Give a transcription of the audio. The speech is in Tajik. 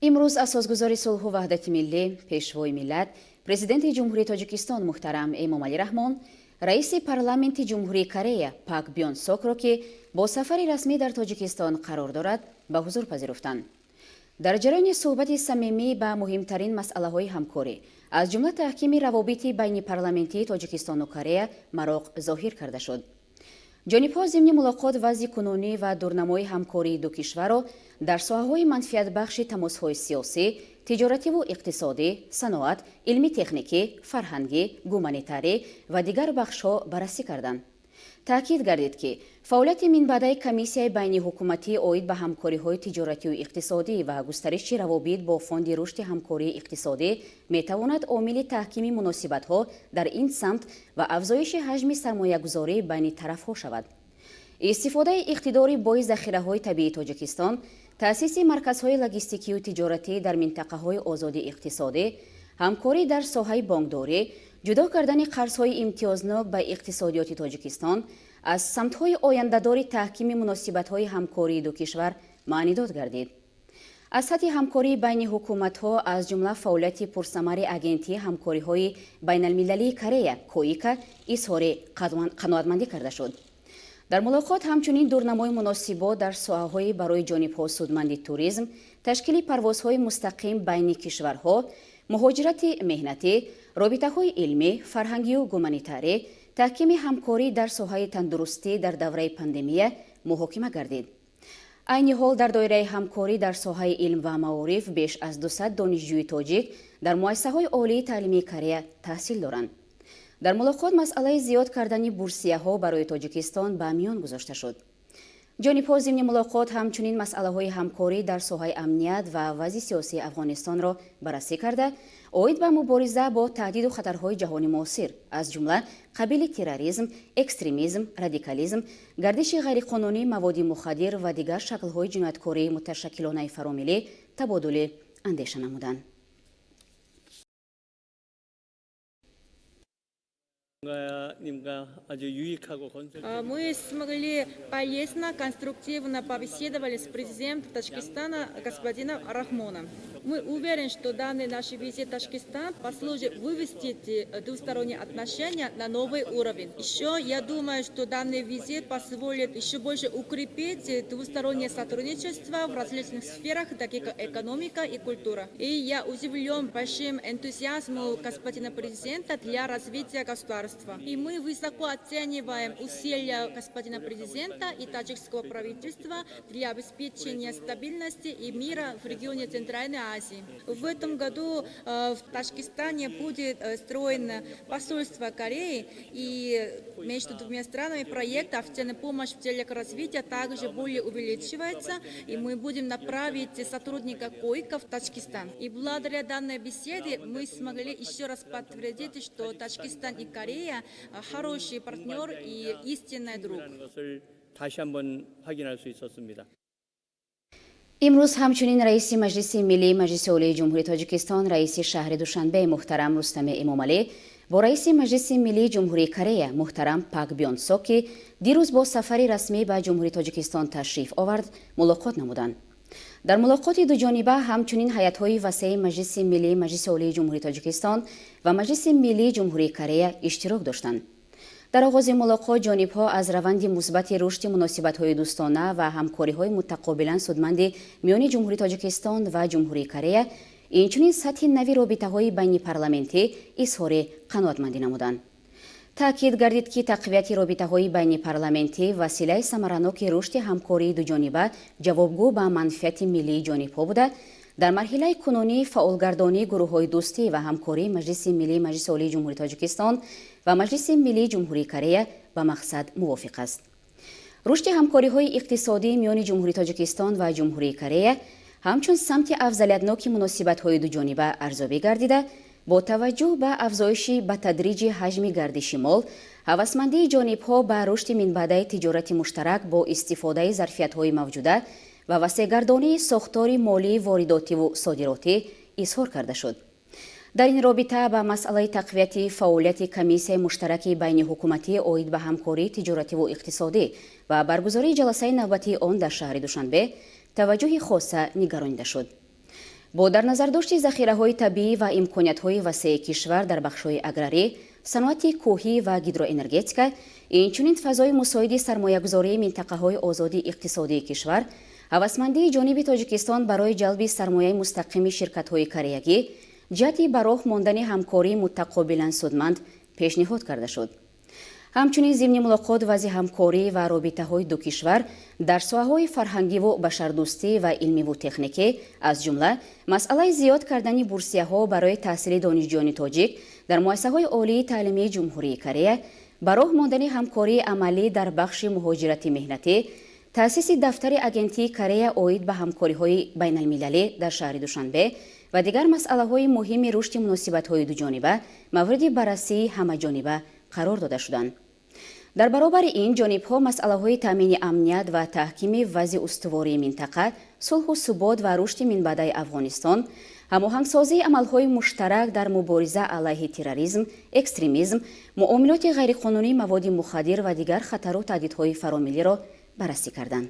Имрӯз асосгузори сулҳу ваҳдати миллӣ, Пешвои миллат, Президенти Ҷумҳурии Тоҷикистон муҳтарам Эмомалӣ Раҳмон раиси парламенти Ҷумҳурии Корея Пак Бён Сокро, ки бо сафари расмӣ дар Тоҷикистон қарор дорад, ба ҳузур пазируфтанд. Дар ҷараёни суҳбати самимӣ ба муҳимтарин масъалаҳои ҳамкорӣ, аз ҷумла таҳкими равобити байнипарламентии Тоҷикистону Корея мароқ зоҳир карда шуд. Ҷонибҳо зимни мулоқот вазъи кунунӣ ва дурнамои ҳамкории ду кишварро дар соҳаҳои манфиатбахши тамосҳои сиёсӣ, тиҷоративу иқтисодӣ, саноат, илми техникӣ, фарҳангӣ, гуманитарӣ ва дигар бахшҳо баррасӣ карданд. Таъкид гардид, ки фаъолияти минбаъдаи комиссияи байниҳукуматӣ оид ба ҳамкориҳои тиҷоративу иқтисодӣ ва густариши равобит бо Фонди рушди ҳамкории иқтисодӣ метавонад омили таҳкими муносибатҳо дар ин самт ва афзоиши ҳаҷми сармоягузорӣ байни тарафҳо шавад. Истифодаи иқтидори бои захираҳои табиии Тоҷикистон, таъсиси марказҳои логистикию тиҷоратӣ дар минтақаҳои озоди иқтисодӣ, ҳамкорӣ дар соҳаи бонкдорӣ, ҷудо кардани қарзҳои имтиёзнок ба иқтисодиёти Тоҷикистон аз самтҳои ояндадори таҳкими муносибатҳои ҳамкории ду кишвар маънидод гардид. Аз сатҳи ҳамкории байни ҳукуматҳо, аз ҷумла фаъолияти пурсамари Агентии ҳамкориҳои байналмилалии Корея КОИКА изҳори қаноатмандӣ карда шуд. Дар мулоқот ҳамчунин дурнамои муносибот дар соҳаҳои барои ҷонибҳо судманди туризм, ташкили парвозҳои мустақим байни кишварҳо, муҳоҷирати меҳнатӣ, робитаҳои илмӣ, фарҳангию гуманитарӣ, таҳкими ҳамкорӣ дар соҳаи тандурустӣ дар давраи пандемия муҳокима гардид. Айни ҳол дар доираи ҳамкорӣ дар соҳаи илм ва маориф беш аз 200 донишҷӯи тоҷик дар муассисаҳои олии таълимии Корея таҳсил доранд. Дар мулоқот масъалаи зиёд кардани бурсияҳо барои Тоҷикистон ба миён гузошта шуд. Ҷонибҳо зимни мулоқот ҳамчунин масъалаҳои ҳамкорӣ дар соҳаи амният ва вазъи сиёсии Афғонистонро баррасӣ карда, оид ба мубориза бо таҳдиду хатарҳои ҷаҳони муосир, аз ҷумла қабили терроризм, экстремизм, радикализм, гардиши ғайриқонунии маводи мухаддир ва дигар шаклҳои ҷинояткории муташаккилонаи фаромиллӣ табодули андеша намуданд. Мы смогли полезно, конструктивно побеседовали с президентом Таджикистана господином Рахмоном. Мы уверены, что данный наш визит в Таджикистан послужит вывести двусторонние отношения на новый уровень. Еще я думаю, что данный визит позволит еще больше укрепить двустороннее сотрудничество в различных сферах, таких как экономика и культура. И я удивлен большим энтузиазмом господина президента для развития государства. И мы высоко оцениваем усилия господина президента и таджикского правительства для обеспечения стабильности и мира в регионе Центральной Азии. В этом году в Таджикистане будет строено посольство Кореи, и между двумя странами проект официальной помощи в целях развития также более увеличивается, и мы будем направить сотрудника КОИКА в Таджикистан. И благодаря данной беседе мы смогли еще раз подтвердить, что Таджикистан и Корея хороший партнер и истинный друг. Имрӯз ҳамчунин раиси Маҷлиси Миллии Маҷлиси Олии Ҷумҳурии Тоҷикистон, раиси шаҳри Душанбе муҳтарам Рустами Эмомалӣ бо раиси Маҷлиси Миллии Ҷумҳурии Корея муҳтарам Пак Бён Сок, ки дирӯз бо сафари расмӣ ба Ҷумҳурии Тоҷикистон ташриф овард, мулоқот намуданд. Дар мулоқоти дуҷониба ҳамчунин ҳайатҳои васеи Маҷлиси Миллии Маҷлиси Олии Ҷумҳурии Тоҷикистон ва Маҷлиси Миллии Ҷумҳурии Корея иштирок доштанд. Дар оғози мулоқот ҷонибҳо аз раванди мусбати рушди муносибатҳои дӯстона ва ҳамкориҳои мутақобилан судманди миёни Ҷумҳурии Тоҷикистон ва Ҷумҳурии Корея, инчунин сатҳи нави робитаҳои байнипарламентӣ изҳори қаноатмандӣ намуданд. Таъкид гардид, ки тақвияти робитаҳои байнипарламентӣ василаи самараноки рушди ҳамкории дуҷониба ҷавобгӯ ба манфиати миллии ҷонибҳо буда, дар марҳилаи кунунии фаъолгардонии гурӯҳҳои дӯстӣ ва ҳамкории Маҷлиси Миллии Маҷлиси Олии Ҷумҳурии Тоҷикистон ва Маҷлиси Миллии Ҷумҳурии Корея ба мақсад мувофиқ аст. Рушди ҳамкориҳои иқтисодӣ миёни Ҷумҳурии Тоҷикистон ва Ҷумҳурии Корея ҳамчун самти афзалиятноки муносибатҳои дуҷониба арзёбӣ гардида, бо таваҷҷӯҳ ба афзоиши ба тадриҷи ҳаҷми гардиши мол, ҳавасмандии ҷонибҳо ба рушди минбаъдаи тиҷорати муштарак бо истифодаи зарфиятҳои мавҷуда ва васеъгардонии сохтори молии воридотиву содиротӣ изҳор карда шуд. Дар ин робита ба масъалаи тақвияти фаъолияти комиссияи муштараки байниҳукуматӣ оид ба ҳамкории тиҷоративу иқтисодӣ ва баргузории ҷаласаи навбатии он дар шаҳри Душанбе таваҷҷӯҳи хоса нигаронида шуд. Бо дар назардошти захираҳои табиӣ ва имкониятҳои васеи кишвар дар бахшҳои аграрӣ, саноати кӯҳӣ ва гидроэнергетика, инчунин фазои мусоиди сармоягузории минтақаҳои озоди иқтисодии кишвар, ҳавасмандии ҷониби Тоҷикистон барои ҷалби сармояи мустақими ширкатҳои кореягӣ ҷиҳати ба роҳ мондани ҳамкории мутақобилан судманд пешниҳод карда шуд. Ҳамчунин зимни мулоқот вазъи ҳамкорӣ ва робитаҳои ду кишвар дар соҳаҳои фарҳангиву башардӯстӣ ва илмиву техникӣ, аз ҷумла масъалаи зиёд кардани бурсияҳо барои таҳсили донишҷӯёни тоҷик дар муассисаҳои олии таълимии Ҷумҳурии Корея, ба роҳ мондани ҳамкории амалӣ дар бахши муҳоҷирати меҳнатӣ, таъсиси дафтари Агентии Корея оид ба ҳамкориҳои байналмилалӣ дар шаҳри Душанбе ва дигар масъалаҳои муҳими рушди муносибатҳои дуҷониба мавриди баррасии ҳамаҷониба қарор дода шуданд. Дар баробари ин, ҷонибҳо масъалаҳои таъмини амният ва таҳкими вазъи устувории минтақа, сулҳу субот ва рушди минбаъдаи Афғонистон, ҳамоҳангсозии амалҳои муштарак дар мубориза алайҳи терроризм, экстремизм, муомилоти ғайриқонунии маводи мухаддир ва дигар хатару таҳдидҳои фаромиллиро баррасӣ карданд.